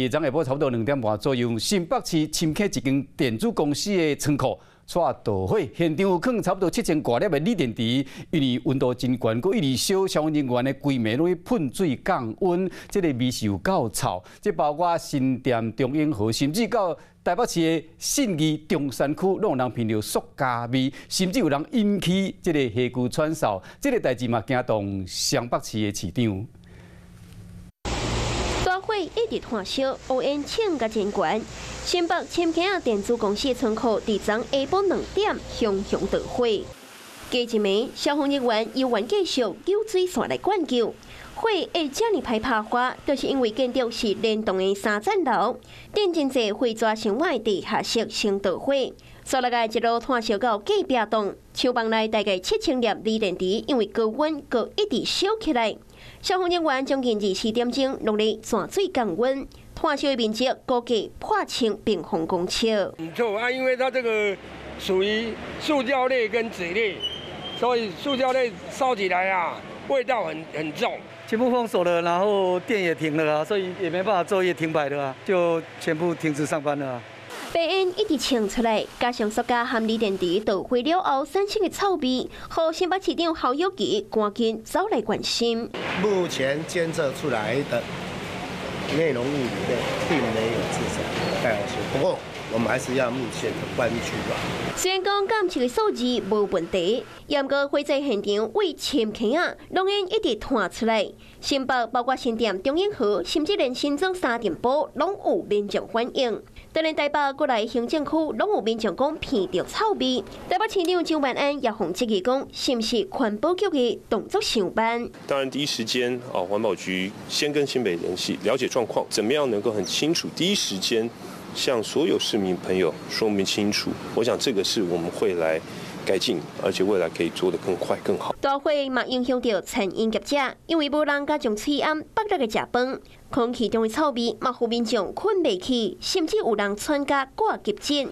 佇昨下晡差不多2點半左右，新北市深坑一間電子公司的倉庫掣著火，現場有囥差不多7000外粒的鋰電池，因為溫度真懸，閣一直燒，消防人員的規暝攏去噴水降溫，這个味是有夠臭。這包括新店中永和，甚至到台北市的信義中山區，攏有人聞著塑膠味，甚至有人引起這个氣球喘嗽，這个代誌嘛驚動雙北市的市長。大火一直湠燒，烏煙衝甲真懸。新北深坑仔電子公司倉庫，佇昨下晡2點熊熊著火。隔一暝，消防人員猶原繼續救水線來灌救。火會遮爾歹拍發，就是因為建築是連棟的三層樓，頂真濟火災生活地下室先著火，煞落來一路湠燒到隔壁棟，廠房內大概7000粒鋰電池，因為高溫，閣一直燒起來。消防人員將近24點鐘努力鑽水降溫，湠燒的面積估計破千平方公尺。唔錯啊，因為它這個屬於塑膠類跟紙類，所以塑膠類燒起來啊，味道很重。全部封鎖了，然後電也停了啊，所以也沒辦法作業，停擺了啊，就全部停止上班了。白煙一直衝出來，加上塑膠和鋰電池著火了後產生的臭味，予新北市長侯友宜趕緊走來關心。目前監測出來的內容物裡面並沒有製成戴奧辛，不過我們還是要密切的關注啊。雖然講監測的數字無問題，毋過火災現場位深坑仔，濃煙一直湠出來。新北包括新店、中永和，甚至連新莊三重埔，攏有民眾反映。當然台北國內行政區攏有民眾講聞著臭味。台北市長蔣萬安也予質疑講，是毋是環保局的動作傷慢？當然第一時間啊，環保局先跟新北聯繫，了解狀況，怎麼樣能夠很清楚，第一時間向所有市民朋友說明清楚。我想這個是我們會來改進，而且未來可以做得更快更好。大火嘛影響著餐飲業者，因為無人敢將喙罨縛落去食飯，空氣中的臭味嘛，予民眾睏袂去，甚至有人喘甲掛急診。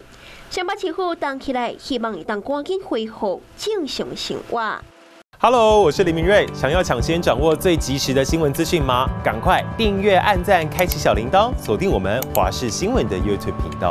新北市府動起來，希望會當趕緊恢復正常生活。 Hello，我是林明瑞。想要搶先掌握最及時的新聞資訊嗎？趕快訂閱、按讚、開啟小鈴鐺，鎖定我們華視新聞的 YouTube 頻道。